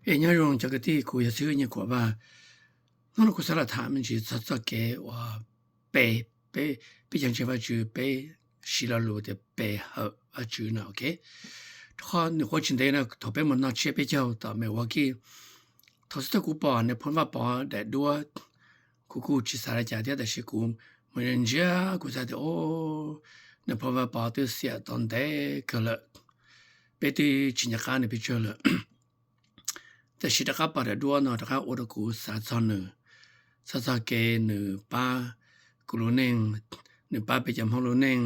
Es nyob zoo cov kwv tij, kuv yog xib hwb Nyiaj Khuam Vaj. Hnub no kuv xav los tham me ntsis txog txoj kev uas pe, peb, peb cov ntseeg Vajtswv peb siv lo lus tias pe hawm Vajtswv no, ok. Rau qhov nws quav tsis ntev no thaum peb mus noj tsiab peb caug tom Milwaukee, thaum xub thawj kuv pom Nais Phoo Vaj Pov daim duab, kuv kuj tsis xav li cas thiab, tab sis kuv mus ntsia kuv xav tias, o, Nais Phoo Vaj Pov twb xiam tau ntev kawg lawm, peb twb tsis nco qab nws pes tsawg lawm. Tab sis rov qab pom daim duab no rov qab ua rau kuv xav txog nws, xav txog kev nws pab kuv lub neej, nws pab peb cov Hmoob lub neej,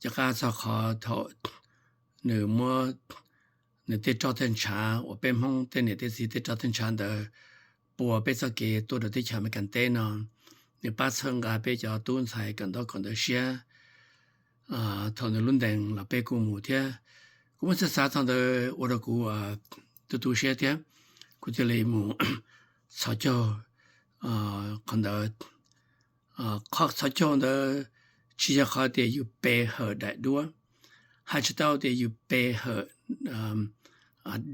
rov qab txog qhov thaum nws muab nws tej roj tej ntshav uas peb Hmoob tej niam tej txiv tej roj tej ntshav ntawd pua peb txoj kev tuaj rau teb chaws Amelikas teb no, nws pab txhawb nqa peb cov tub ntxhais kawm ntaub kawm ntawv siab thaum nws lub ntees los peb kuj mus thiab. Kuv muab xav xav txog ntawd ua rau kuv tu tu siab thiab, kuv thiaj li mus txhos caug qhov ntawd. Qhov txhos caug ntawd tsis yog qhov tias yus pe hawm daim duab, hais tsis tau tias yus pe hawm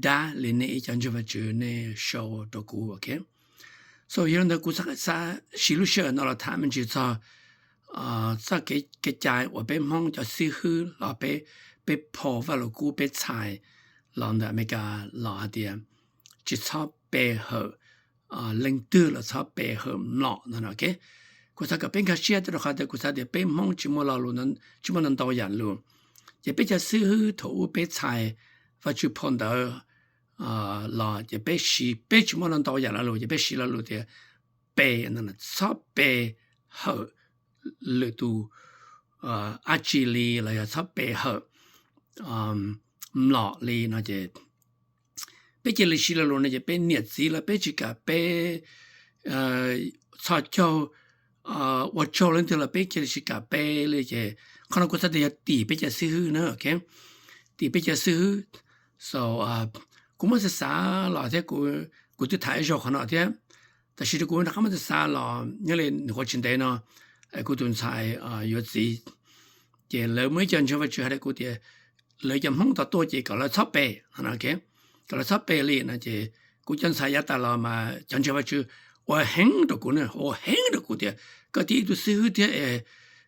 dab li nej ib cov ntseeg Vajtswv nej sau rau kuv, ok. So yog li ntawd kuv xav siv lub sij hawm no los tham me ntsis txog txoj kev cai uas peb Hmoob cov xib hwb los peb, peb phau Vaj Lug Kub peb txhais los ntawm Amelikas los hais tias tsis txhob pe hawm leej twg los txhob pe hawm mlom no, ok. Kuv xav kom peb nkag siab rau qhov tias kuv xav tias peb Hmoob tsis muaj lo lus, tsis muaj ntau ntau yam lus, ces peb cov xib hwb thaum ub peb txhais Vajtswv phau ntawv los ces peb siv, peb tsis muaj ntau ntau yam lo lus ces peb siv lo lus tias pe, txhob pe hawm lwm tus dab tsi li los yog txhob pe hawm mlom li no ces peb cia li siv lo lus no ces peb niam txiv los peb tsis kam pe, txhos caug ua tsaug leej twg los peb cia li tsis kam pe li ces qhov no kuv xav tias yog tim peb cov xib hwb na, ok, tim peb cov xib hwb. So kuv muab xav xav los thiab, kuv twb tham ib zaug qhov no thiab, tab sis rau kuv rov qab muab xav xav los nyob li nws quav tsis ntev no, kuv tus ntxhais yuav txiv, ces lawv muaj ib co ntseeg Vajtswv hais rau kuv tias lawv cov Hmoob tau tuaj ces kom lawv txhob pe, kom lawv txhob pe li no ces kuv cov ntxhais yav tas los mas cov ntseeg Vajtswv ua heev rau kuv na, ua heev rau kuv tias koj tib ib tug xib hwb thiab es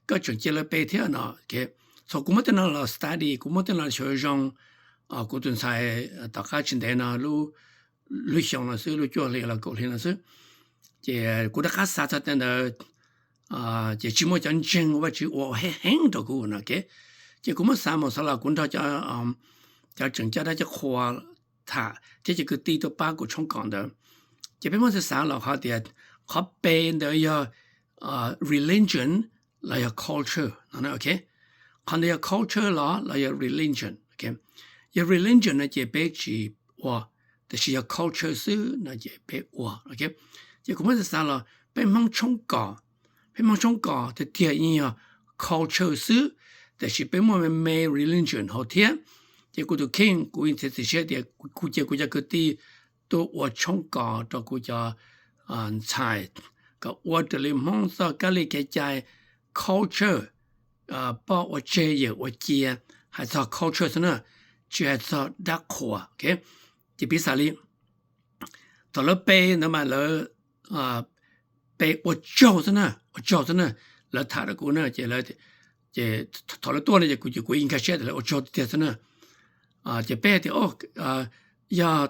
koj tseem cia lawv pe thiab no. Thaum kuv muab tej no los study, kuv muab tej no xyuas zoo, kuv tus ntxhais tom qab tsis ntev no, lub xyoo no xwb, lub cuaj hli los kaum hli no xwb, ces kuv rov qab xav txog tej ntawd, ces tsis muaj cov ntseeg Vajtswv ua heev heev rau kuv no, ok. Ces kuv muab xav mus xav los kuv nrog cov tseem coj dab coj qhua tham thiab cov kwv tij tuaj pab kuv tshoob kos ntawd, ces peb muab xav xav los qhov tias qhov pe ntawd yog religion los yog culture no, ok. Qhov ntawd yog culture los los yog religion, ok. Yog religion no ces peb tsis ua, tab sis yog culture xwb no ces peb ua, ok. Ces kuv muab xav xav los peb Hmoob tshoob kos, peb Hmoob tshoob kos tiag tiag yeej yog culture xwb, tab sis peb muaj me me religion hauv thiab. Ces kuv tus kheej kuv yeej txiav txim siab tias kuv cia kuv cov kwv tij tuaj ua tshoob kos rau kuv cov ntxhais kom ua raws li Hmoob txoj kab li kev cai, culture, poj ua tseg yawm ua cia, hais txog culture xwb na, tsis hais txog dab qhuas, ok. Ces piv xam li thaum lawv pe ntawd mas lawv pe ua tsaug xwb na, ua tsaug xwb na. Lawv tham rau kuv na ces, ces thaum lawv tuaj no ces kuv, kuv yeej nkag siab tias lawv ua tsaug tiag xwb na. Ces peb hais tias yog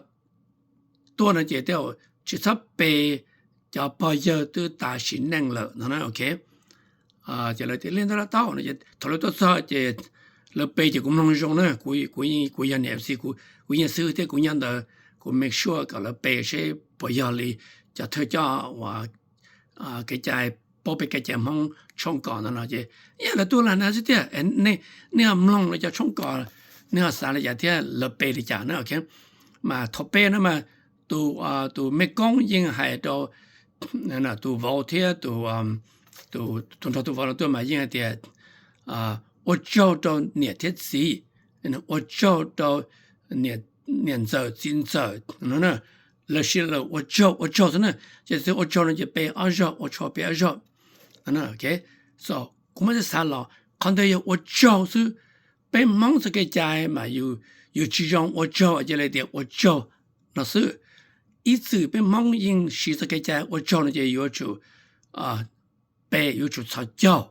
tuaj no ces tej zaum tsis txhob pe cov pog yawg twb tas sim neej lawm no na, ok. Ces lawv tias li ntawd los tau no ces thaum lawv tuaj txog ces lawv pe ces kuv mloog zoo na, kuv, kuv yog niam txiv, kuv yeej xib hwb thiab kuv nyob ntawd, kuv make sure kom lawv pe seb puas yog li cov thawj coj uas kev cai paub peb kev cai Hmoob tshoob kos ntawd no ces yog lawv tuaj los na xwb tiag, nej ho mloog lawv cov tshoob kos, nej ho xav li cas thiab lawv pe li cas na, ok. Mas thaum pe no mas tus, tus me koob yeej hais rau tus vauv thiab tus, tus nrog tus vauv no tuaj mas yeej hais tias ua tsaug rau niam thiab txiv, ua tsaug rau niam ntxawm txiv ntxawm no, lawv siv lawm ua tsaug ua tsaug xwb na. Ces txawm ua tsaug no ces pe ob zaug, ua tsaug pe ob zaug. So kuv muab xav xav los qhov ntawd yog ua tsaug xwb. Peb Hmoob txoj kev cai mas yus tsis zoo ua tsaug, cia li tias ua tsaug no xwb. ib txwm peb Hmoob yeej siv txoj kev cai ua tsaug no ces yuav tsum pe, yuav tsum txhos caug.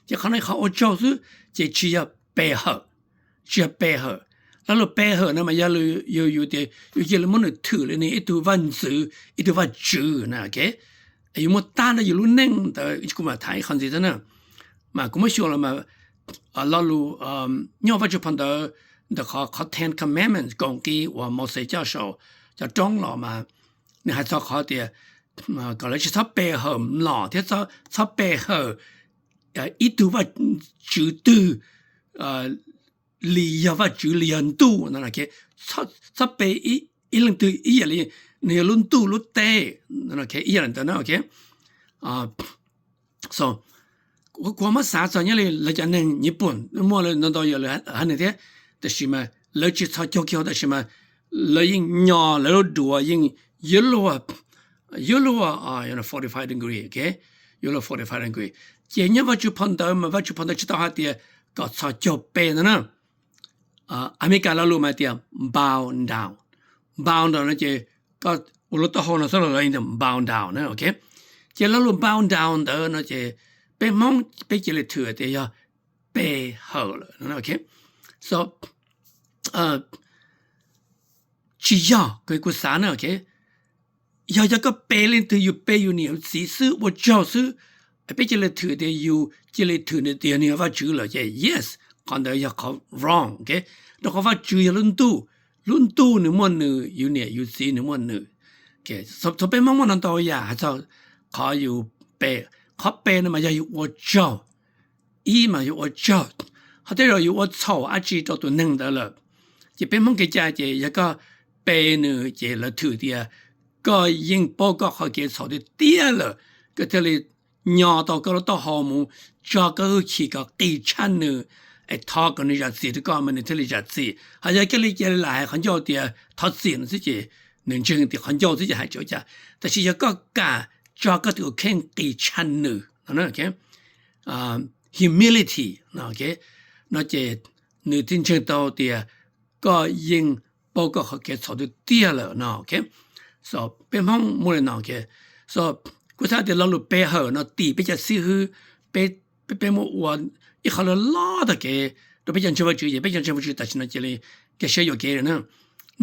Ces qhov no qhov ua tsaug xwb ces tsis yog pe hawm, tsis yog pe hawm. Lo lus pe hawm no mas yog yus, yus tias yus cia li muab nws thwm li nws ib tug vaj ntxwv, ib tug vaj tswv na, ok. Yus muaj tag nrho yus lub neej ntawd, kuv mam tham ib qho ntxiv thiab na. Mas kuv muab xyuas los mas lo lus nyob Vajtswv phau ntawv ntawm qhov, qhov Ten Commandments, koom ki uas Mauxes coj saum cov roob los mas nws hais txog qhov tias kom lawv tsis txhob pe hawm mlom thiab txhob pe hawm ib tug vaj tswv twg li yog vaj tswv li yog ntuj no, txhob pe ib leej twg ib yam li nws yog lub ntuj lub teb, ib yam li ntawd na, ok. Kuv muab xav txog nyob li lawv cov neeg Nyij Pooj muaj ntau ntau yam lawv haiv neeg thiab, tab sis mas lawv tsis txhos caug kiag, tab sis mas lawv yeej nyo lawv lub duav yeej yuav luag, yuav luag forty five degree, ok, yuav luag forty five degree. Ces nyob Vajtswv phau ntawv mas Vajtswv phau ntawv tsis tau hais tias kom txhos caug pe ntawd na. Amelikas lo lus mas tias bow down, bow down no ces koj ua lub taub hau no xwb los lawv tias bow down na, ok. Ces lo lus bow down ntawd no ces peb Hmoob peb cia li thwm tias yog pe hawm lawm, ok. So tsis yog, kuv xav na, ok. Yog, yog koj pe leej twg, yus pe yus niam yus txiv xwb, ua tsaug xwb, peb cia li thwm tias yus cia li thwm nws tias nws yog vaj tswv lawm ces yes, qhov ntawd yog qhov wrong, ok. Rau qhov vaj tswv yog lub ntuj, lub ntuj nws muaj nws, yus niam yus txiv nws muaj nws. Thaum peb Hmoob muaj ntau ntau yam hais txog qhov yus pe, qhov pe no mas yog yus ua tsaug, ib mas yus ua tsaug, ho tej zaum yus ua txhaum dab tsi rau tus neeg ntawd lawm. Ces peb Hmoob kev cai ces yog koj pe nws ces lawv thwm tias koj yeej paub koj qhov kev txhaum tiag tiag lawm, koj thiaj li nyo tau koj lub taub hau mus tso koj hwj chim kom qis tshaj nws, es thov kom nws zam txim rau koj mas nws thiaj li zam txim. Ho yog koj li cia li lam hais qhov ncauj tias thov txim no xwb ces nws ntseeg tias qhov ncauj xwb ces hais tsis ua cas. Tab sis yog koj kam tso koj tus kheej qis tshaj nws, humility no ces nws thiaj ntseeg tau tias koj yeej paub koj qhov kev txhaum tiag tiag lawm no, ok. So peb Hmoob muaj li no, ok. So kuv xav tias lo lus pe hawm no tim peb cov xib hwb, peb, peb muab ua ib qho loj loj tag kev rau peb cov ntseeg Vajtswv, ces peb cov ntseeg Vajtswv tam sim no cia li nkag siab yuam kev lawm na.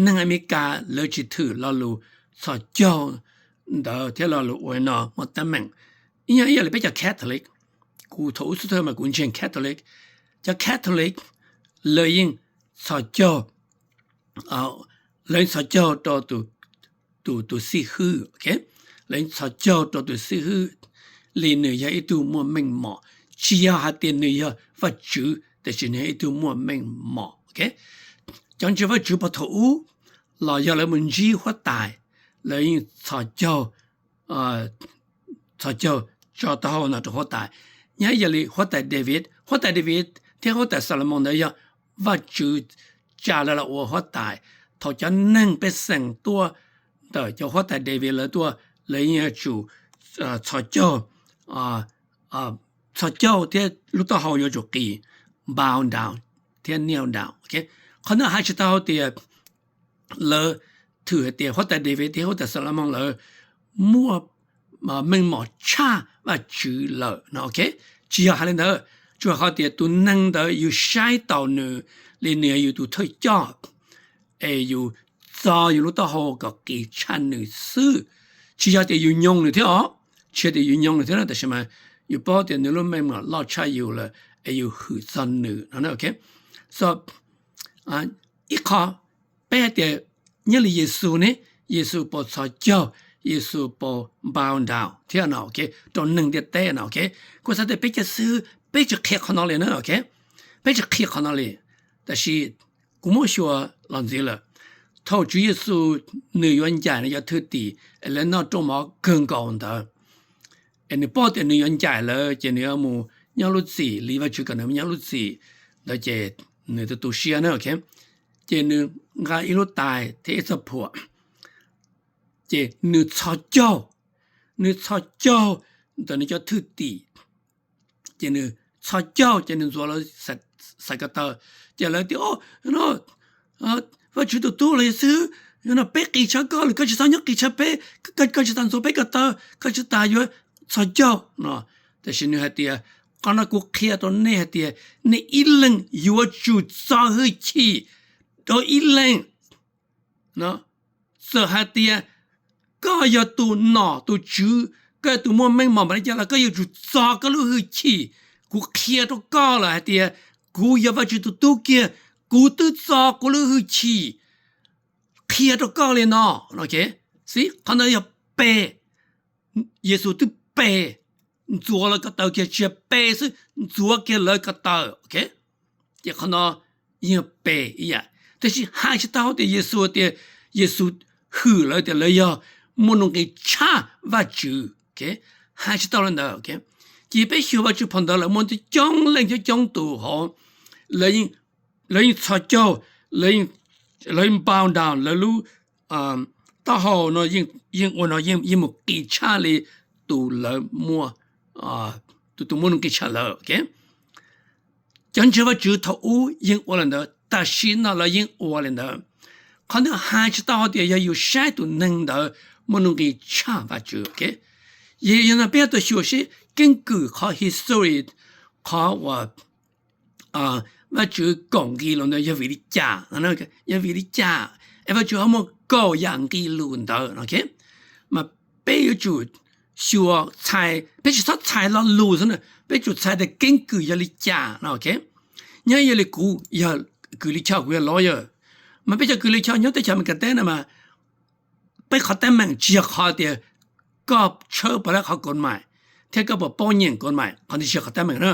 Neeg Amelikas lawv tsis thwm lo lus txhos caug ntawd thiab lo lus ua no muaj teeb meem. Ib yam, ib yam li peb cov Catholic, kuv thaum ub xub thawj mas kuv ntseeg Catholic. Cov Catholic lawv yeej txhos caug, lawv yeej txhos caug rau tus, tus xib hwb, ok. Lawv yeej txhos caug rau tus xib hwb li nws yog ib tug muaj meej mom, tsis yog hais tias nws yog Vajtswv, tab sis nws yog ib tug muaj meej mom, ok. Cov ntseeg Vajtswv puag thaum ub los yog lawv mus ntsib huab tais, lawv yeej txhos caug, txhos caug tso taub hau no rau huab tais. Nyob ib yam li huab tais David, huab tais David thiab huab tais Xalumoos ntawd yog Vajtswv tsa lawv los ua huab tais. Thaum cov neeg pej xeem tuaj ntawm cov huab tais David lawv tuaj, lawv yeej yuav tsum txhos caug, txhos caug thiab lub taub hau yuav tsum qis, bow down thiab kneel down, ok. Qhov no hais tsis tau tias lawv thwm hais tias huab tais David thiab huab tais Xalumoos lawv muaj meej mom tshaj Vajtswv lawm no, ok. Tsis yog hais li ntawd, tsuas qhov tias tus neeg ntawd yus saib taus nws li nws yog yus tus thawj coj, es yus txo yus lub taub hau kom qis tshaj nws xwb. Tsis yog tias yus nyoo nws thiab os, tsis yog tias yus nyoo nws thiab no, tab sis mas yus paub tias nws lub meej mom loj tshaj yus lawm es yus hwm txog nws no, ok. So ib qho, peb hais tias nyob li Yexus ne, Yexus puas txhos caug, Yexus puas bow down thiab no, ok, rau neeg ntiaj teb no, ok. Kuv xav tias peb cov xib hwb peb tsis qhia qhov no li na, ok. Peb tsis qhia qhov no li. Tab sis kuv muab xyuas los ntxiv lawm, thaum Tswv Yexus nws yuav ncaim nws cov thwj tim es lawv noj rooj mov kawg nkaus ntawd, es nws paub tias nws yuav ncaim lawv ces nws yuav mus nyob lub txim li Vajtswv kom nws mus nyob lub txim ntawd ces nws tu tu siab na, ok. Ces nws nqa ib lub tais thiab ib txoj phuam, ces nws txhos caug, nws txhos caug ntawm nws cov thwj tim, ces nws txhos caug ces nws ntxuav lawv xaiv ko taw, ces lawv tias, O, no Vajtswv tus tub los yog xib hwb, Yog no peb qis tshaj koj lawm, koj tsis txhob nyob qis tshaj peb, koj tsis tas ntxuav peb ko taw, koj tsis tas yuav txhos caug no. Tiam sis nws hais tias, qhov no kuv qhia rau nej hais tias nej ib leeg yuav tsum txo hwj chim rau ib leeg. Txawm hais tias koj yog tus nom tus tswv, koj yog tus muaj meej mom npaum li cas los koj yuav tsum txo koj lub hwj chim. Kuv qhia rau koj lawm hais tias kuv yog Vajtswv tus tub kiag, kuv twb txo kuv lub hwj chim qhia rau koj li no. Xib, qhov ntawd yog pe, Yexus twb pe, ntxuav lawv ko taw kiag, tsis yog pe xwb, ntxuav kiag lawv ko taw. Ces qhov no yeej pe ib yam, tab sis hais tsis tau tias Yexus tias, Yexus hwm lawv tias lawv yog muaj nuj nqis tshaj Vajtswv. Hais tsis tau li ntawd. Ces peb xyuas Vajtswv phau ntawv lawv muaj coob leej coob coob tus hauv, lawv yeej txhos caug, lawv yeej bow down lawv lub taub hau no, yeej ua no yeej mus qis tshaj li tus lawv muaj, tus muaj nuj nqis tshaj lawv. Cov ntseeg Vajtswv thaum ub yeej ua li ntawd, tam sim no lawv yeej ua li ntawd. Qhov ntawd hais tsis tau hais tias yog yus saib tus neeg ntawd muaj nuj nqis tshaj Vajtswv. Yog no peb yuav tau xyuas seb keeb kwm qhov history, qhov uas Vajtswv kaum nqi lus ntawd yog vim li cas, yog vim li cas es Vajtswv ho muaj kaum yam nqi lus ntawd no. Mas peb yuav tsum xyuas txhais, peb tsis txhob txhais lo lus xwb na, peb tsum txhais tias keeb kwm yog li cas no. Nyob yog li kuv yog kws lij choj, kuv yog lawyer, mas peb cov kws lij choj nyob teb chaws Amelikas teb no mas peb qhov teeb meem tsis yog qhov tias koj tshawb pov lab qhov kod mais thiab koj puas paub nyeem kod mais, qhov ntawd tsis yog qhov teeb meem na.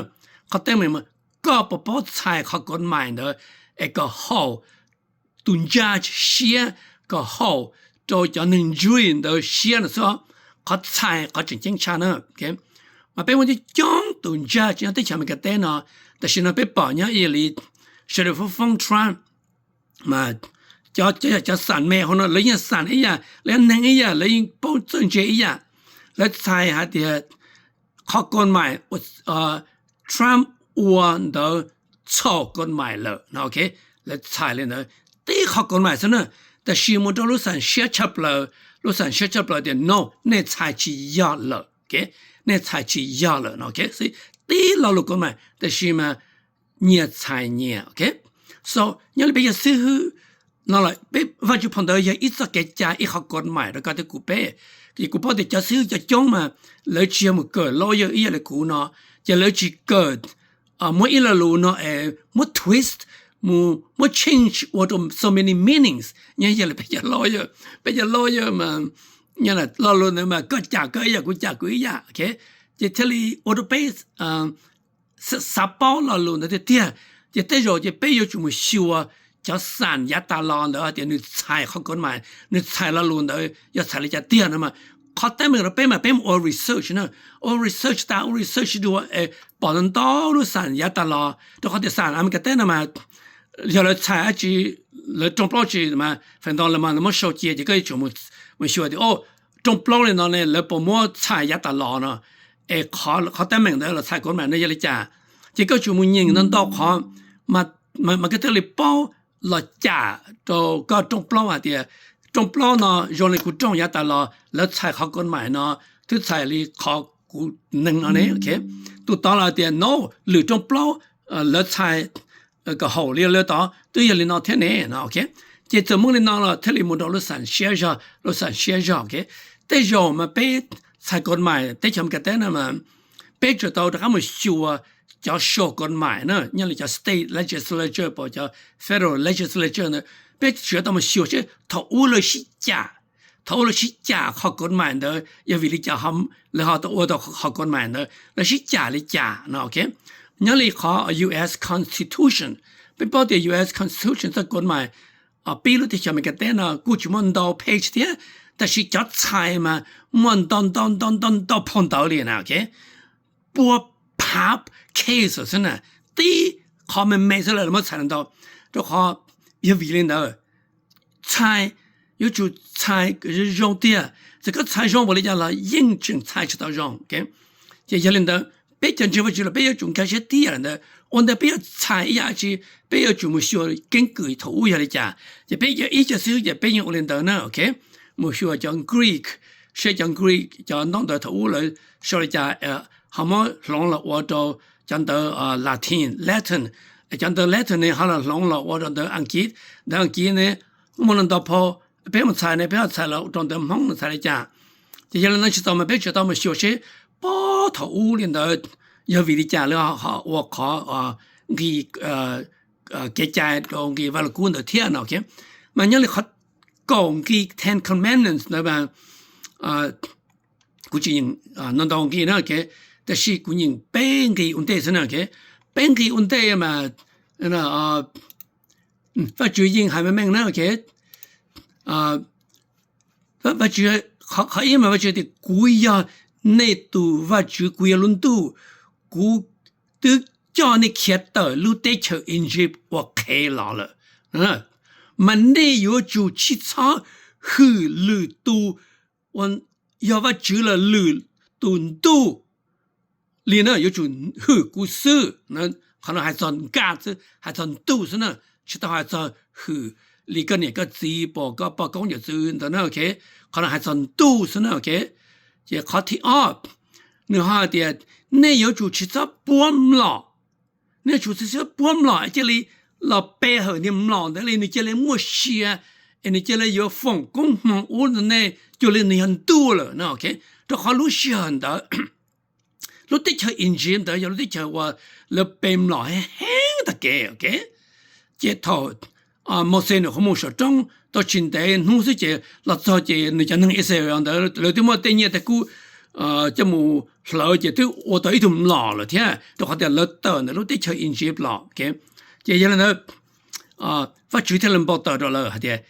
Qhov teeb meem mas koj puas paub txhais qhov kod mais ntawd es kom haum tus judge siab, kom haum rau cov neeg jury ntawd siab no xwb. Qhov txhais qhov tseem ceeb tshaj na. Mas peb muaj coob coob tus judge nyob teb chaws Amelikas teb no, tam sim no peb pom nyob ib yam li sawv daws foob foob Trump, mas cov xam me hauv no lawv yeej xam ib yam, lawv yeej neeg ib yam, lawv yeej paub txawj ntse ib yam. Lawv txhais hais tias qhov kod mais Trump ua ntawd txhaum kod mais lawm no. Lawv txhais li ntawd, tib qhov kod mais xwb na, tab sis mus rau lub xam siab tshaj plaws, lub xam siab tshaj plaws tias no, nej txhais tsis yog lawm, nej txhais tsis yog lawm no. Tib lo lus kod mais tab sis mas nyias txhais nyias. So nyob li peb yog xib hwb no los peb Vajtswv phau ntawv yog ib txoj kev cai, ib qhov kod mais rau koj thiab kuv peb. Ces kuv paub tias cov xib hwb cov coob mas lawv tsis yog mus kawm lawyer ib yam li kuv no, ces lawv tsis kawm muab ib lo lus no es muab twist, mus muab change ua rau so many meanings. Nyob yog li peb cov lawyer, peb cov lawyer mas lo lus ntawd mas koj cam koj ib yam, kuv cam kuv ib yam, ces thiaj li ua rau peb xav paub lo lus ntawd tiag tiag. Ces tej zaum ces peb yuav tsum mus xyuas cov xam yav tas los ntawd tias nws txhais qhov kod mais, nws txhais lo lus ntawd yog txhais li cas tiag no mas. Qhov teeb meem rau peb mas peb mus ua research na, ua research tas, ua research dua es pom ntau ntau lub xam yav tas los, rau qhov tias xam Amelikas teb no mas yog lawv txhais dab tsi, lawv rooj plaub tsi mas feem ntau lawv mas lawv muab sau cia, ces koj yuav tsum mus xyuas tias rooj plaub li no ne lawv puas muab txhais yav tas los no, es qhov teeb meem ntawd los txhais kod mais no yog li cas. Ces koj tsum mus nyeem ntau ntau qhov mas koj thiaj li paub los cam rau koj rooj plaub hais tias rooj plaub no zoo li kuv rooj yav tas los lawv txhais qhov kod mais no twb txhais li qhov kuv neeg no ne. Tus tod los tias no, lwm rooj plaub lawv txhais kom haum li lawv tod twb yog li no thiab ne no. Ces txawm muaj li no los thiaj li mus rau lub xam siab zog, lub xam siab zog. Tej zaum mas peb txhais kod mais teb chaws Amelikas teb no mas peb tsum tau rov qab mus xyuas cov sau kod mais na, nyob li cov state legislature pom cov federal legislature ntawd, peb tsum tau mus xyuas seb thaum ub lawv sib cam, thaum ub lawv sib cam qhov kod mais ntawd yog vim li cas lawv ho tau ua tau qhov kod mais ntawd, lawv sib cam li cas no. Nyob li qhov U S Constitution, peb paub tias U S Constitution txoj kod mais pib lub teb chaws Amelikas teb no kuj tsis muaj ntau page thiab, tab sis cov txhais mas muaj ntau ntau ntau ntau ntau phau ntawv li na. Pua phav case xwb na, tib qhov me me xwb lawv muab txhais ntau, rau qhov yog vim li ntawd txhais yuav tsum txhais zoo tiag, txawm koj txhais zoo npaum li cas los yeej tseem txhais tsis tau zoo. Ces yog li ntawd peb cov ntseeg Vajtswv los peb yuav tsum nkag siab tiag li ntawd. Ua ntawd peb yuav txhais ib yam dab tsi, peb yuav tsum mus xyuas keeb kwm thaum ub yog li cas. Ces peb cov ib co xwb ces peb yeej ua li ntawd na, ok. Mus xyuas cov Greek, seb cov Greek cov ntaub ntawv thaum ub lawv sau li cas, ho muab hloov los ua rau cov ntawv Latin, Latin. Cov ntawv Latin ne ho los hloov los ua rau ntawv Askiv, ntawv Askiv ne muaj no ntau phau, peb mus txhais ne peb ho txhais los rau ntawv Hmoob no txhais li cas. Ces yog li no tsis tau mas peb tsis tau mus xyuas seb puag thaum ub li ntawd yog vim li cas lawv ho ua qhov nqi kev cai rau nqi Vaj Lug Kub ntawd thiab no. Mas nyob li qhov kaum nqi Ten Commandments ntawd mas kuv tsis nyeem ntau nqi na, tab sis kuv nyeem peb nqi ua ntej xwb na. Peb nqi ua ntej mas Vajtswv yeej hais meej meej na, ok. Vajtswv, qhov ib mas Vajtswv tias kuv yog nej tus Vajtswv, kuv yog lub ntuj, kuv twb coj nej khiav tawm lub teb chaws Iziv ua qhev los lawm, mas nej yuav tsum tsis txhob hwm lwm tus uas yog Vajtswv los lwm tus ntuj li na, yuav tsum hwm kuv xwb. Qhov no hais txog nkaj xwb, hais txog ntuj xwb na, tsis tau hais txog hwm li koj niam koj txiv, pom koj poj koob yawm txwv ntawd na, ok. Qhov no hais txog ntuj xwb na, ok. Ces qhov thib ob, nws ho hais tias nej yuav tsum tsis txhob puab mlom. Nej yuav tsum tsis txhob puab mlom es cia li los pe hawm niag mlom ntawd li nws cia li muaj sia, es nws cia li yuav foom koob hmoov ub rau nej cuag li nws yog ntuj lawm no, ok. Rau qhov lub sij hawm ntawd lub teb chaws Iziv ntawd yog lub teb chaws uas lawv pe mlom heev tag kev, ok. Ces thaum Mauxes nws qhuav mus saum roob tau tsis ntev hnub xwb ces los txog ces nws cov neeg Israel ntawd lawv twb muab tej nyiaj tej kub coj mus hlawv ces twb ua tau ib tug mlom lawm thiab, rau qhov tias lawv tawm ntawm lub teb chaws Iziv los. Ces yog li ntawd Vajtswv thiaj li npau taws rau lawv hais tias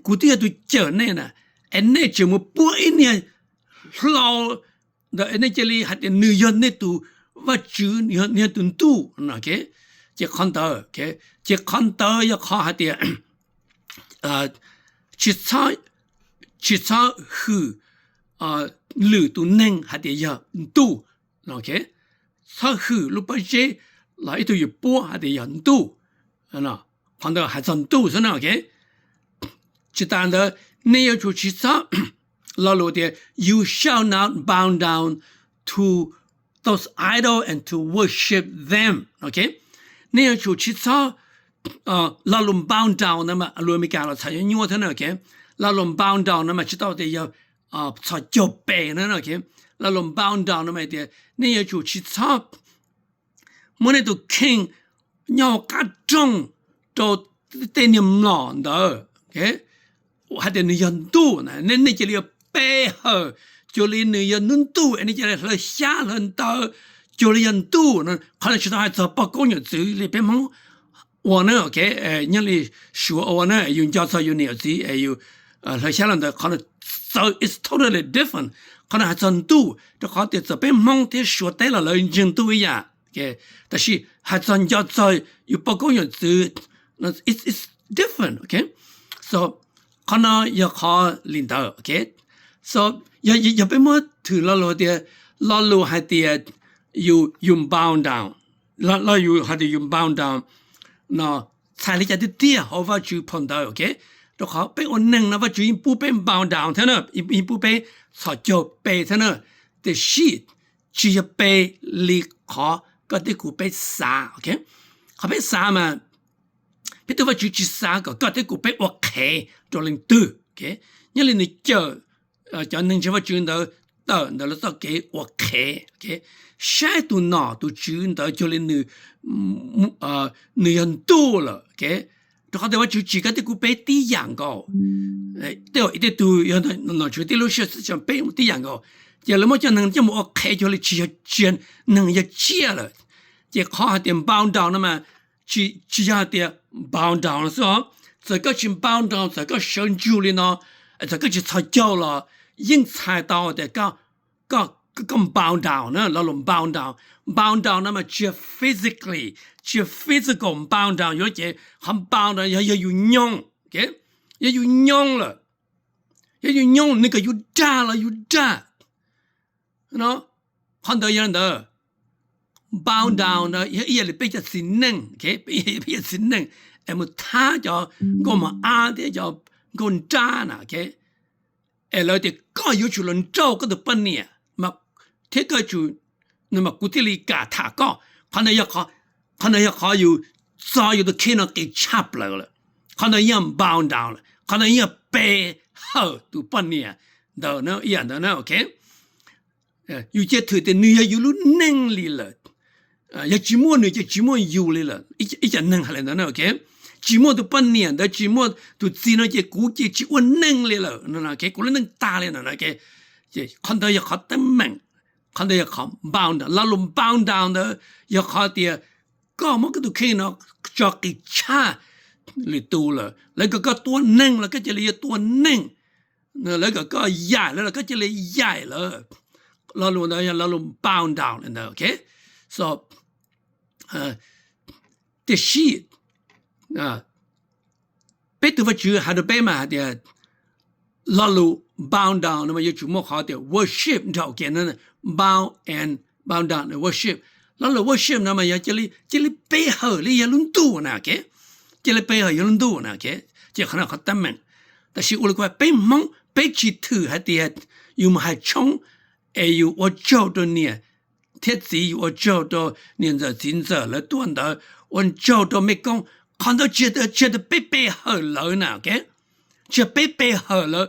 kuv twb yog tus cawm nej na, es nej tseem mus puab ib niag hlau ntawd es nej cia li hais tias nws yog nej tus Vajtswv, nws yog tus ntuj no, ok. Ces qhov ntawd, ces qhov ntawd yog qhov hais tias tsis txhob hwm lwm tus neeg hais tias yog ntuj, txhob hwm lub pob zeb los ib tug yus puab hais tias yog ntuj. Qhov ntawd hais txog ntuj xwb no, ok. Tsis tas ntawd, nej yuav tsum tsis txhob, lo lus tias you shall not bow down to those idols and to worship them, ok. Nej yuav tsum tsis txhob, lo lus bow down no mas lus Amelikas los txhais nyuaj nyuaj thiab na, ok. Lo lus bow down no mas tsis tau tias yog txhos caug pe na, ok. Lo lus bow down no mas tias nej yuav tsum tsis txhob muab nej tus kheej nyob hauv qab rooj rau tej niag mlom ntawd hais tias nws yog ntuj, nej cia li pe hawm cuag li nws yog ntuj ntuj, nej cia li hlawv xyab hlawv ntawv cuag li yog ntuj no. Qhov no tsis tau hais txog poj koob yawm txwv li peb Hmoob ua na, ok. Nyob li Suav ua na, yus nco txog yus niam yus txiv es yus hlawv xyab hlawv ntawv, qhov no txawv, it's totally different. Qhov no hais txog ntuj, rau qhov tias txawm peb Hmoob thiab Suav teb los lawv ntseeg ntuj ib yam, tab sis hais txog nco txog yus poj koob yawm txwv, it's different, ok. So qhov no yog qhov li ntawd, ok. So yog peb muab thwm lo lus tias, lo lus hais tias you bow down, lo lus hais tias you bow down no txhais li cas tiag tiag hauv Vajtswv phau ntawv, ok. Rau qhov peb ua neeg no Vajtswv yeej pub peb bow down thiab na, yeej pub peb txhos caug pe thiab na, tiam sis tsis yog pe li qhov koj thiab kuv peb xav, ok. Qhov peb xav mas peb tus Vajtswv tsis xav kom koj thiab kuv peb ua qhev rau leej twg, ok. Nyob li nws cawm cov neeg ntseeg Vajtswv ntawd tawm ntawm lawv txoj kev ua qhev, ok. Saib tus nom tus tswv ntawd cuag li nws, nws yog ntuj lawm, ok. Rau qhov tias Vajtswv tsim koj thiab kuv peb tib yam nkaus. Tej zaum ib tug yog nom tswv tib lub siab xwb, peb tib yam nkaus. Ces lawv muab cov neeg coj mus ua qhev cuag li tsis yog tsiaj, neeg yog tsiaj lawm. Ces qhov hais tias bow down no mas tsis yog hais tias bow down no xwb os. Txawm koj tsis bow down, txawm koj sawv ntsug li no, txawm koj tsis txhos caug los yeej txhais tau tias koj bow down na, lo lus bow down. Bow down no mas tsis yog physically, tsis yog physical bow down, yog ces qhov bow down yog yog yus nyoog, yog yus nyoog lawm, yog yus nyoog nws kom yus dag los yus dag. Qhov ntawd yog ntawd, bow down no yog ib yam li peb cov txiv neej, peb cov txiv neej es mus thab cov nkauj mos ab thiab cov nkauj nrab na, es lawv tias koj yuav tsum los nrauj koj tus poj niam thiab koj, kuv thiaj li kam tham koj. Qhov no yog qhov yus txo yus tus kheej no qis tshaj plaws lawm. Qhov no yog bow down lawm, qhov no yog pe hawm tus poj niam ntawd ib yam ntawd na, ok. Yus cia thwm tias nws yog yus lub neej li lawm. Yog tsis muaj nws ces tsis muaj yus li lawm. Ib cov neeg hais li ntawd na, ok. Tsis muaj tus poj niam ntawd, tsis muaj tus txiv no ces kuv ces tsis ua neej li lawm, kuv lub neej tag li no. Qhov ntawd yog qhov teeb meem, qhov ntawd yog qhov bow down. Lo lus bow down ntawd yog qhov tias koj muab koj tus kheej no tso qis tshaj lwm tus lawm. Lawv kom koj tua neeg los koj cia li yuav tua neeg, lawv kom koj yaim lawv los koj cia li yaim lawv. Lo lus ntawd yog lo lus bow down li ntawd, ok. So, tiam sis peb tus Vajtswv hais rau peb mas hais tias lo lus bow down no mas yuav tsum muaj qhov tias worship nrog ua ke na. Bow and bow down, worship. Lo lus worship no mas yog cia li pe hawm li yog lub ntuj na, ok. Cia li pe hawm yog lub ntuj na, ok. Ces qhov no qhov teeb meem. Tab sis ua li kuv, peb Hmoob peb tsis thwm hais tias yus mus hais tshoob es yus ua tsaug rau niam thiab txiv, yus ua tsaug rau niam ntxawm txiv ntxawm lawv tuaj ntawd, ua tsaug rau mej koob. Qhov ntawd tsis yog tias peb pe hawm lawv na, ok. Tsis yog peb pe hawm lawv,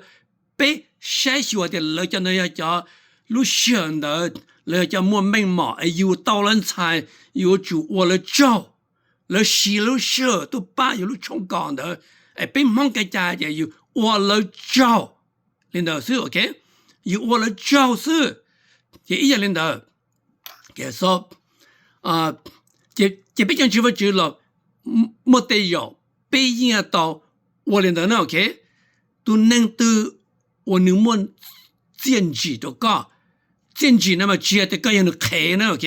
peb saib xyuas tias lawv cov ntawd yog cov lub sij hawm ntawd lawv yog cov muaj meej mom es yus tau lawv ntxhais, yuav tsum ua lawv tsaug. Lawv siv lub sij hawm tuaj pab yus lub tshoob kos ntawd, es peb Hmoob kev cai ces yus ua lawv tsaug li ntawd xwb, ok. Yus ua lawv tsaug xwb. Ces ib yam li ntawd, ces peb cov ntseeg Vajtswv los muaj tej zaum peb yeej tau ua li ntawd na, ok. Tus neeg twg uas nws muaj txiaj ntsim rau koj, txiaj ntsim no mas tsis yog tias koj yog nws qhev na, ok,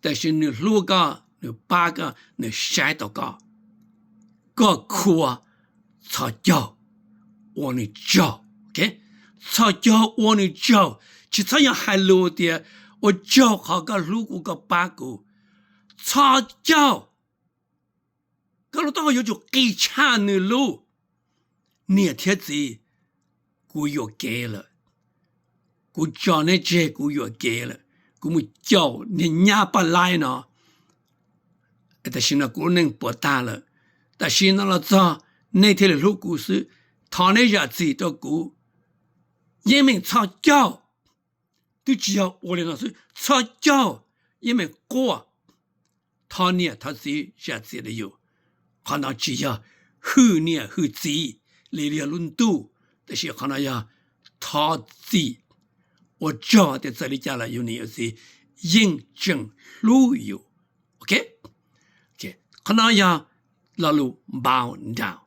tab sis nws hlub koj, nws pab koj, nws saib taus koj, koj khuv txhos caug ua nws tsaug, ok. Txhos caug ua nws tsaug, tsis txhob yog hais lus tias ua tsaug qhov koj hlub kuv, koj pab kuv. Txhos caug, koj lub taub hau yuav tsum qis tshaj nws lub. Niam thiab txiv, kuv yuam kev lawm, kuv tso neb tseg, kuv yuam kev lawm, kuv mus caum niag nyab paj laib no, tam sim no kuv lub neej puas tag lawm. Tam sim no los txog nej thiaj li hlub kuv xwb, thov neb zam txim rau kuv. Yeej meem txhos caug, twb tsis yog ua li no xwb, txhos caug yeej meem quaj, thov niam thov txiv zam txim rau yus. Qhov no tsis yog hwm niam hwm txiv li yog lub ntuj, tab sis qhov no yog thov txim, ua tsaug tias txawm li cas los yus niam yus txiv yeej tseem hlub yus, ok. Qhov no yog lo lus bow down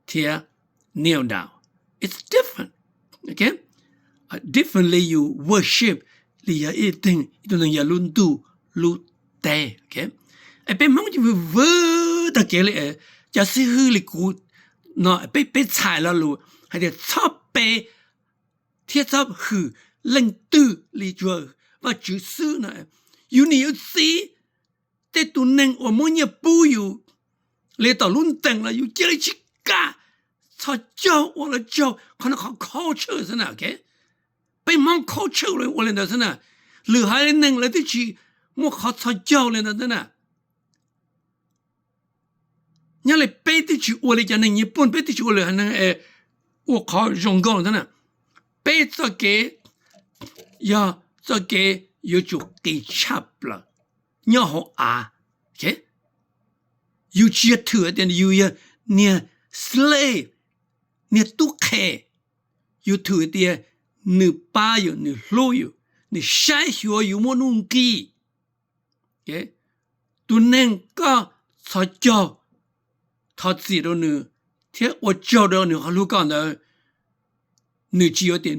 thiab kneel down. It's different, ok. Differently you worship li yog ib tug neeg yog lub ntuj lub teb, ok. Es peb Hmoob ces vwm vwm tag kev li, cov xib hwb li kuv no, peb, peb txhais lo lus hais tias txhob pe thiab txhob hwm leej twg li tsuas Vajtswv xwb no. Yus niam yus txiv, tej tus neeg uas muab nyiaj pub yus li tom lub ntees los yus cia li tsis kam, txhos caug ua lawv tsaug. Qhov no qhov culture xwb na, ok. Peb Hmoob culture ua li ntawd xwb na. Lwm haiv neeg lawv twb tsis muaj qhov txhos caug li ntawd xwb na. Nyob li peb twb tsis ua li cov neeg Nyij Pooj, peb twb tsis ua lwm haiv neeg ua qhov zoo nkauj ntawd na. Peb txoj kev yog txoj kev yuav tsum qis tshaj plaws nyob hauv av. Yus tsis yog thwm tias yus yog niag slave, niag tub qhe. Yus thwm tias nws pab yus, nws hlub yus, nws saib xyuas yus muaj nuj nqis. Tus neeg koj txhos caug, thov txim rau nws thiab ua tsaug rau nws qhov hlub koj ntawd, nws tsis yuav tias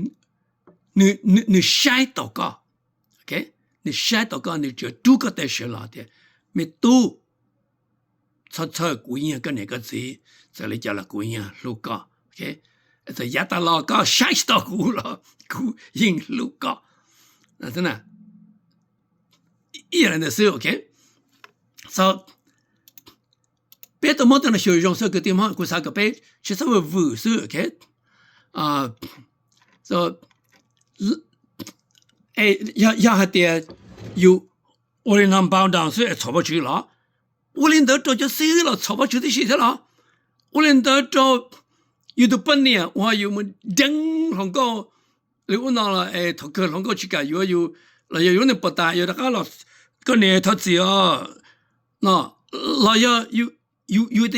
nws saib taus koj, nws saib taus koj, nws tsuas rub koj tej sawv los tias, me tub, txhob txhawj, kuv yeej yog koj niam koj txiv, txawm li cas los kuv yeej hlub koj. Txawm yav tas los koj saib tsis taus kuv los kuv yeej hlub koj. Xwb na, ib yam li ntawd xwb, ok. So peb tau muab tej no xyuas zoo xwb kwv tij, kuv xav kom peb tsis txhob vwm vwm xwb, ok. Yog hais tias yus ua li no bow down xwb es txhom Vajtswv los, ua li ntawd rau cov xib hwb los txhom Vajtswv tib si thiab los? Ua li ntawd rau yus tus poj niam uas yus mus deev hluas nkauj li ub no los es thaum kawg hluas nkauj tsis kam yuav yus, los yog yus lub neej puas tas yus rov qab los, koj niam thov txim os no, los yog yus,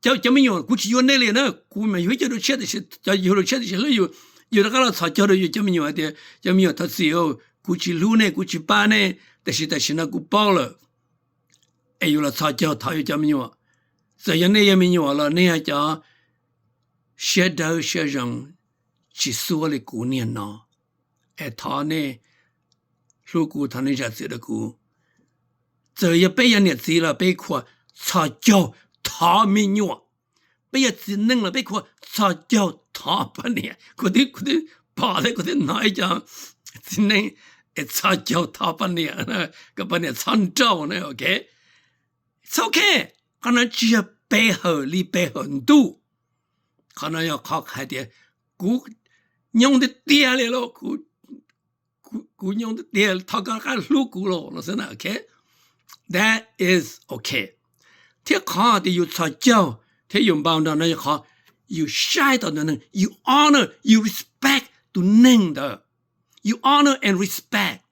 cov me nyuam, kuv tsis yuav nej li na, kuv mas yug ib co dua tshiab tiam sis cov yug dua tshiab tiam sis hlub yus, yus rov qab los txhos caug rau yus cov me nyuam hais tias cov me nyuam thov txim, kuv tsis hlub nej, kuv tsis pab nej, tiam sis tam sim no kuv paub lawm. Es yus los txhos caug thov yus cov me nyuam, txawm yog nej yog me nyuam los nej yog cov siab dawb siab zoo, tsis xuab li kuv niag no, es thov nej hlub kuv, thov nej zam txim rau kuv. Txawm yog peb yog niam txiv los peb khuam txhos caug thov me nyuam, peb yog txiv neej los peb khuam txhos caug thov poj niam. Kuv twb, kuv twb pom thiab kuv twb hnov ib co txiv neej es txhos caug thov poj niam kom poj niam txhob nrauj na, ok. It's ok. Qhov no tsis yog pe hawm li pe hawm ntuj. Qhov no yog qhov hais tias kuv nyoo tiag tiag li los, kuv nyoo tiag tiag, thov koj rov qab hlub kuv los los xwb na, ok. That is ok. Thiab qhov tias yus txhos caug thiab yus npau nrog no yog qhov yus saib tau tus neeg, you honor, you respect tus neeg ntawd. You honor and respect.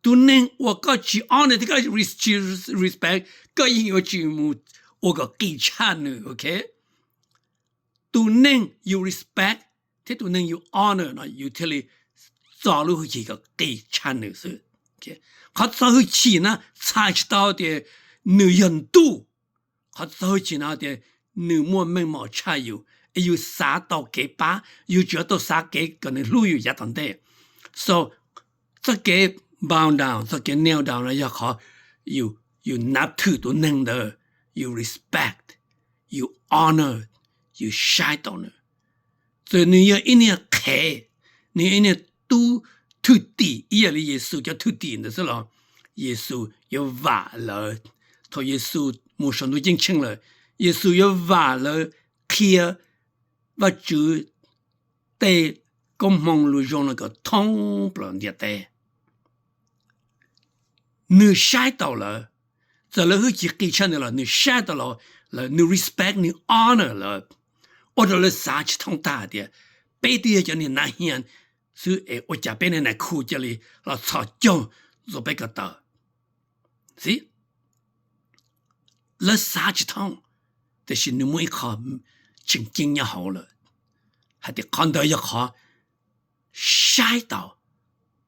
Tus neeg uas koj tsis honor thiab koj tsis respect, koj yeej yuav tsis mus ua kom qis tshaj nws, ok. Tus neeg you respect thiab tus neeg you honor no yus thiaj li txo lub hwj chim kom qis tshaj nws xwb. Qhov txo hwj chim na txhais tsis tau tias nws yog ntuj. Qhov txo hwj chim no tias nws muaj meej mom tshaj yus, es yus xav tau kev pab, yus tsuas tau xav kev kom nws hlub yus yav tom ntej. So txoj kev bow down, txoj kev kneel down no yog qhov yus nab thwm tus neeg ntawd, yus respect, yus honor, yus saib tau nws. Txawm nws yog ib niag qhev, nws yog ib niag tub thwj tim ib yam li Yexus cov thwj tim ntawd xwb los, Yexus yuav vam lawv. Thaum Yexus mus saum ntuj ceeb tsheej lawm, Yexus yuav vam lawv qhia Vajtswv tej koob hmoov lus zoo no kom thoob plaws ntiaj teb. Nws saib taus lawv, txawm lawv hwj chim qis tshaj nws los nws saib tau lawv, nws respect, nws honor lawv, ua rau lawv xav tsis thoob tag hais tias peb twb yog cov niag nav hias xwb es ua cas peb niag nais khu cia li los txhos caug ntxuav peb ko taw. Xib, lawv xav tsis thoob, tiam sis nws muaj ib qho tseem ceeb nyob hauv lawm, hais tias qhov ntawd yog qhov saib taus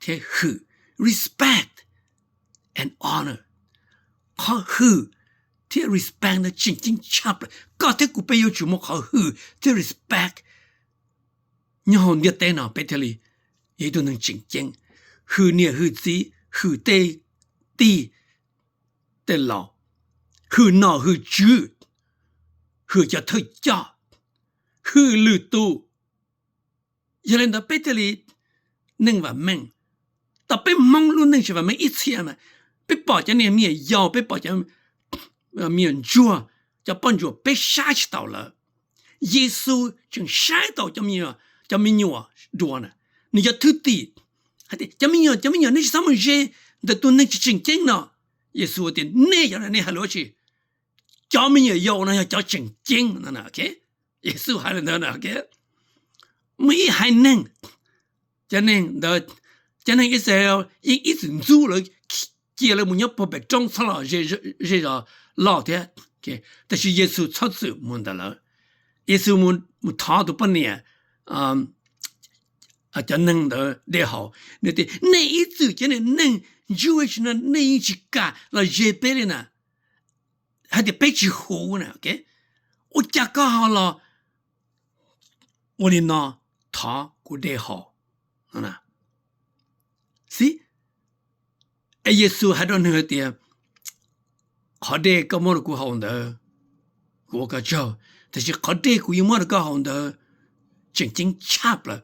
thiab hwm, respect and honor. Qhov hwm thiab respect ntawd tseem ceeb tshaj plaws. Koj thiab kuv peb yuav tsum muaj qhov hwm thiab respect nyob hauv ntiaj teb no peb thiaj li yog ib tug neeg tseem ceeb. Hwm niam hwm txiv, hwm tej tij tej laus, hwm nom hwm tswv, hwm cov thawj coj, hwm lwm tus. Yog li ntawd peb thiaj li neej vam meej. Tau peb Hmoob lub neej tsis vam meej ib txhia na, peb pom cov niag me nyuam yaus, peb pom cov me nyuam ntsuag, cov poj ntsuam peb saib tsis taus lawv. Yexus tseem saib taus cov me nyuam dua na, nws cov thwj tim hais tias cov me nyuam, cov me nyuam nej tsis txhob mus ze ntawm tus neeg tsis tseem ceeb no. Yexus tias nej cov no nej hais lus dab tsi? Cov me nyuam yaus no yog cov tseem ceeb no. Yexus hais li ntawd na. Muaj ib haiv neeg, cov neeg ntawd, cov neeg Israel yeej ib txwm ntxub lawv, cia lawv mus nyob puag pem roob txhob los ze zos loj thiab. Tab sis Yexus txhob txwm mus ntawm lawv. Yexus mus thov tus poj niam cov neeg ntawd de haus, nws tias nej ib txwm cov niag neeg Jewish no nej yeej tsis kam los ze peb li na, hais tias peb tsis huv na. Ua cas koj ho los ua li no, thov kuv de haus? Xib, es Yexus hais rau nws hais tias qhov dej koj muab rau kuv haus ntawd kuv ua koj tsaug, tab sis qhov dej kuv yuav muab rau koj haus ntawd tseem ceeb tshaj plaws,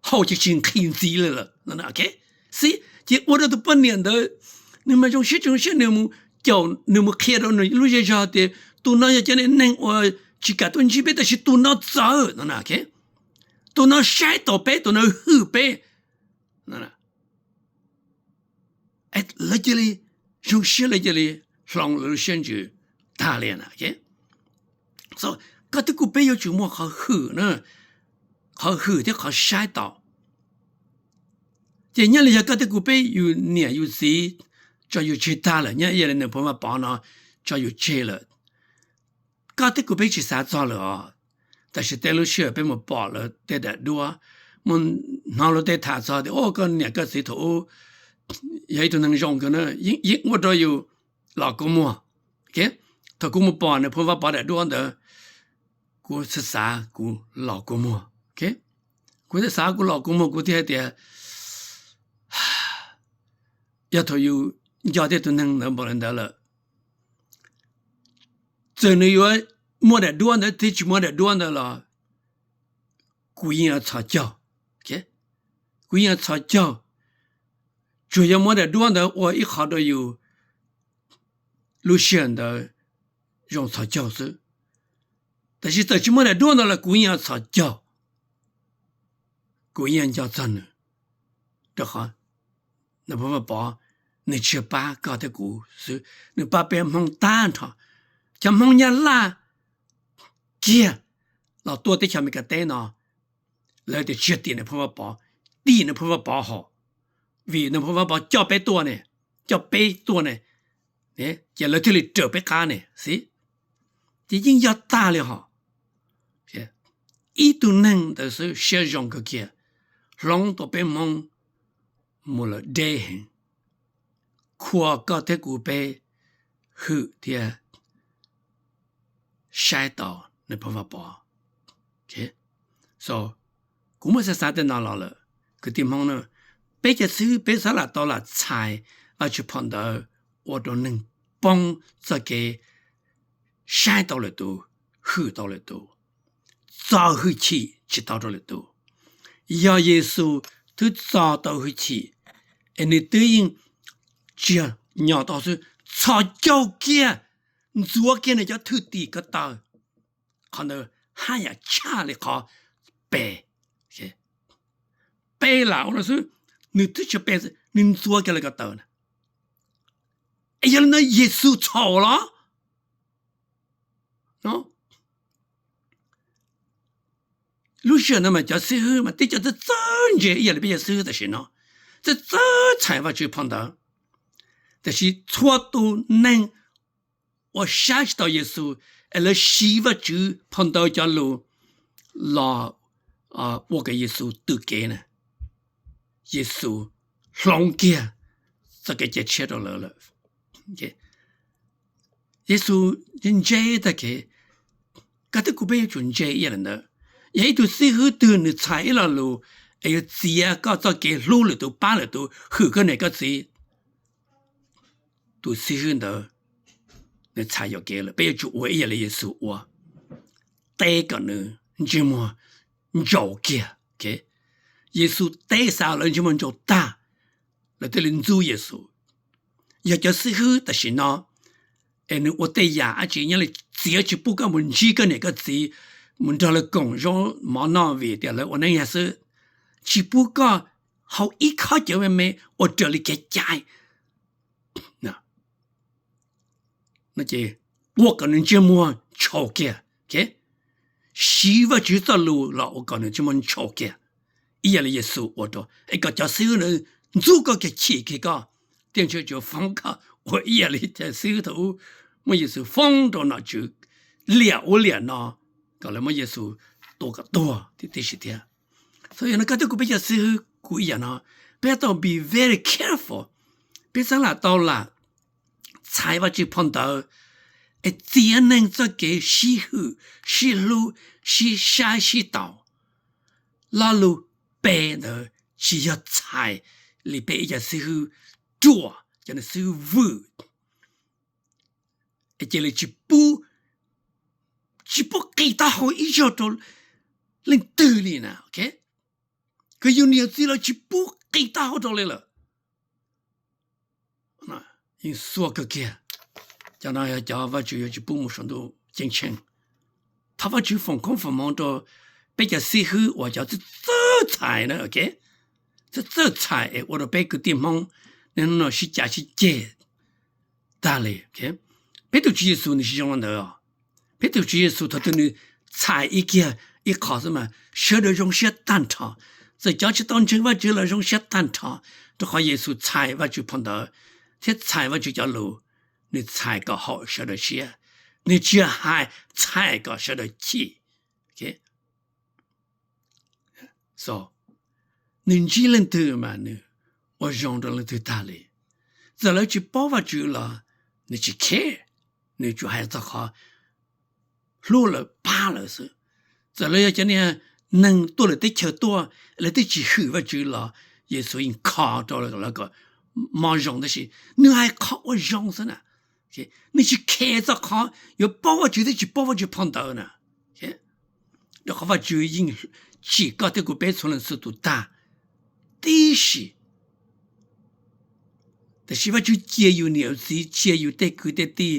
haus ces tsis nqhis ntxiv li lawm. Xib, ces ua rau tus poj niam ntawd Nws mas zoo siab tsis zoo siab, nws mus caum, nws mus qhia rau nws lub zej zog tias tus no yog cov neeg uas tsis kam tuaj ntsib peb, tab sis tus no txawv no, tus no saib taus peb, tus no hwm peb. Lawv cia li zoo siab, lawv cia li hloov lawv lub siab ntsws tag li na. Koj thiab kuv peb yuav tsum muaj qhov hwm, qhov hwm thiab qhov saib taus. Ces nyob li yog koj thiab kuv peb yus niam yus txiv tso yus tseg tag lawm, nyob ib yam li nws phuv Vaj Pov no tso yus tseg lawm, koj thiab kuv peb tsis xav txog lawm os. Tab sis tej lub sij hawm peb mus pom lawv tej daim duab, mus hnov luag tej tham txog tias, o, koj niam koj txiv thaum ub yog ib tug neeg zoo kawg na, yeej ua rau yus los kua muag. Thaum kuv mus pom nws phuv Vaj Pov daim duab ntawd, kuv xav xav kuv los kua muag. Kuv xav xav kuv los kua muag, kuv thiaj hais tias, yog thaum yus nco tej tug neeg ntawd npaum li ntawd lawm, txawm nws yuav muaj daim duab ntawd thiab tsis muaj daim duab ntawd los kuv yeej yuav txhos caug. Kuv yeej yuav txhos caug. Tsuas yog muaj daim duab ntawd ua ib qho rau yus lub sij hawm ntawd zoo txhos caug xwb. Tab sis txawm tsis muaj daim duab ntawd los kuv yeej yuav txhos caug, kuv yeej yuav nco txog nws, rau qhov nws phuv Vaj Pov, nws tsis yog pab koj thiab kuv xwb, nws pab peb Hmoob tag nrho. Cov Hmoob Nyab Laj kiag los tuaj teb chaws Amelikas teb no, lawv tias tsis yog tim nws phuv Vaj Pov, tim nws phuv Vaj Pov hos, vim nws phuv Vaj Pov coj peb tuaj ne, coj peb tuaj ne, ces lawv thiaj li raws peb qab ne xwb. Ces yeej yog tag li hos. Ib tug neeg ntawd xwb siab zoo kawg kiag, hloov tau peb Hmoob mus lawm deb heev. Khuas koj thiab kuv peb hwm thiab saib taus nws phuv Vaj Pov. Kuv muab xav xav tej no los lawm, kwv tij Hmoob na, peb cov xib hwb peb xav lam tau lam txhais Vajtswv phau ntawv ua rau neeg poob txoj kev saib tau lwm tus, hwm tau lwm tus, txo hwj chim tsis tau rau lwm tus. Yog Yexus twb txo tau hwj chim, es nws twb yeej tsis yog nyo tau xwb, txhos caug kiag, ntxuav kiag nws cov thwj tim ko taw. Qhov ntawd haj yam tshaj li qhov pe. Pe lam ua no xwb, nws twb tsis pe, nws ntxuav kiag lawv ko taw na. Es yog li no Yexus txhaum los? Lub sij hawm no mas cov xib hwb mas tib co txawj txawj ntse ib yam li peb cov xib hwb tam sim no, txawj txawj txhais Vajtswv phau ntawv. Tab sis txhua tus neeg uas saib tsis taus Yexus es lawv siv Vajtswv phau ntawv cov lus los ua kom Yexus tw kev na, Yexus hloov kiag txoj kev cia tshiab rau lawv lawm. Yexus ntse tag kev, koj thiab kuv peb yuav tsum ntse ib yam li ntawd. Yog ib tug xib hwb twg nws txhais ib lo lus es yuav txiav koj txoj kev hlub lwm tus, pab lwm tus, hwm koj niam koj txiv, tus xib hwb ntawd nws txhais yuam kev lawm. Peb yuav tsum ua ib yam li Yexus ua, teb kom nws ntsej muag ntsaus kiag. Yexus teb xav lawv ntsej muag ntsaus tag, lawv thiaj li ntxub Yexus. Yog cov xib hwb tam sim no es nws ua tej yam dab tsi nyob li txiav tsis pub koj mus ntsib koj niam koj txiv, mus nrog lawv koom zaub mov noj vim tias lawv ua neeb yag xwb, tsis pub koj haus ib khob cawv me me ua raws li kev cai, ua kom nws ntsej muag ntshau kiag. Siv Vajtswv txoj lus los ua kom nws ntsej muag ntshau kiag, ib yam li Yexus ua rau, es kom cov xib hwb ntxub koj kiag, chim kiag koj, thiaj ntshe tsuas foob koj ua ib yam li cov xib hwb thaum ub muab Yexus foob rau nom tswv liam ub liam no, kom lawv muab Yexus tua kom tuag tib si thiab. Yog no koj thiab kuv peb cov xib hwb kuj ib yam no, peb tau be very careful. Peb txhaj lam tau lam txhais Vajtswv phau ntawv es txiav neeg txoj kev sib hwm, sib hlub, sib saib sib taus. Lo lus pe ntawd tsis yog txhais li peb ib co xib hwb ruam, cov xib hwb vwm, es cia li tsis pub, tsis pub qis taub hau ib zaug rau leej twg li na. Koj yug niam txiv los tsis pub qis taub hau rau li lawm. yeej xuav kawg kiag. Cov no yog cov Vajtswv yuav tsis pub mus saum ntuj ceeb tsheej. Thov Vajtswv foom koob foom hmoov rau peb cov xib hwb uas cov txawj txhais na, txawj txhais es ua rau peb kwv tij Hmoob niaj hnub no sib cav sib ceg tag li. Peb tus Tswv Yexus nws tsis zoo li ntawd os. Peb tus Tswv Yexus thaum twg nws txhais ib kiag ib qho xwb mas sawv daws zoo siab tag nrho. Txawm cov tsis tau ntseeg Vajtswv los zoo siab tag nrho, rau qhov Yexus txhais Vajtswv phau ntawv thiab txhais Vajtswv cov lus. Nws txhais kom haum sawv daws siab, nws tsis hais txhais kom sawv daws chim. Nws ntsib leej twg mas nws ua zoo rau leej twg tag li. Txawm lawv tsis paub Vajtswv los nws tsis care, nws tsuas hais txog qhov hlub lawv pab lawv xwb. Txawm lawv yog cov niag neeg tuaj lwm teb chaws tuaj, lawv twb tsis hwm Vajtswv los Yexus yeej kho rau lawv kom mob zoo, tab sis nws hais qhov ua zoo xwb na. Nws tsis care txog qhov yuav paub Vajtswv thiab tsis paub Vajtswv phau ntawv na. Rau qhov Vajtswv yeej tsim koj thiab kuv peb txhua leej txhua tus tag tib si. Tiam sis Vajtswv cia yus niam yus txiv, cia yus tej kwv tej tij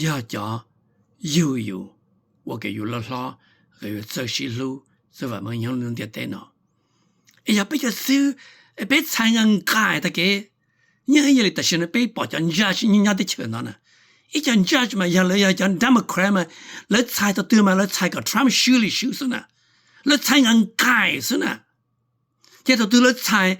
yog cov yug yus, ua kom yus loj hlob, kom yus txawj sib hlub, txawj vam meej nyob ntiaj teb no. Es yog peb cov xib hwb, peb txhais nqa nqaim tag kev, yeej ib yam li tam sim no peb pom cov judge nyob teb chaws no na. Ib co judge mas yog lawv yog cov Democrat mas lawv txhais tus twg mas lawv txhais kom Trump swb li swb xwb na. Lawv txhais nqa nqaim xwb na. Ces tus twg lawv txhais,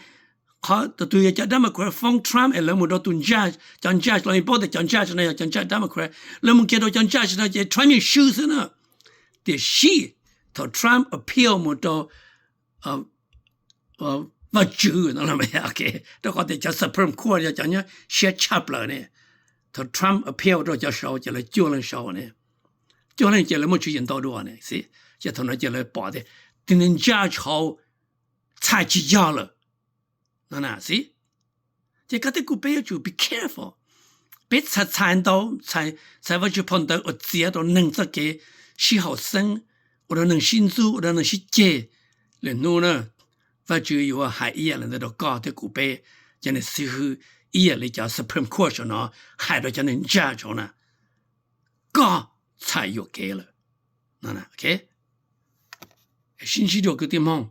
qhov tus twg yog cov Democrat foob Trump es lawv mus rau tus judge, cov judge los paub tias cov judge no yog cov judge Democrat, lawv mus kiag rau cov judge no ces Trump yeej swb xwb na. Tiam sis thaum Trump appeal mus rau Vajtswv no, rau qhov tias cov Supreme Court yog cov nyob siab tshaj plaws ne. Thaum Trump appeal rau cov saud ces lawv cuaj leej saud ne, cuaj leej ces lawv muaj tswv yim ntau dua ne xwb. Ces thaum no ces lawv pom tias tus judge hauv txhais tsis yog lawm no xwb. Ces koj thiab kuv peb yuav tsum be careful. Peb txhais txhais ntau, txhais Vajtswv phau ntawv uas txiav rau neeg txoj kev sib haum xeeb, ua rau neeg sib ntxub, ua rau neeg sib ceg. Lwm hnub na, Vajtswv yuav hais ib yam li ntawd rau koj thiab kuv peb cov niag xib hwb, ib yam li cov Supreme Court saum no hais rau cov neeg judge saud na. Koj txhais yuam kev lawm. Sib ntsib dua kwv tij Hmoob.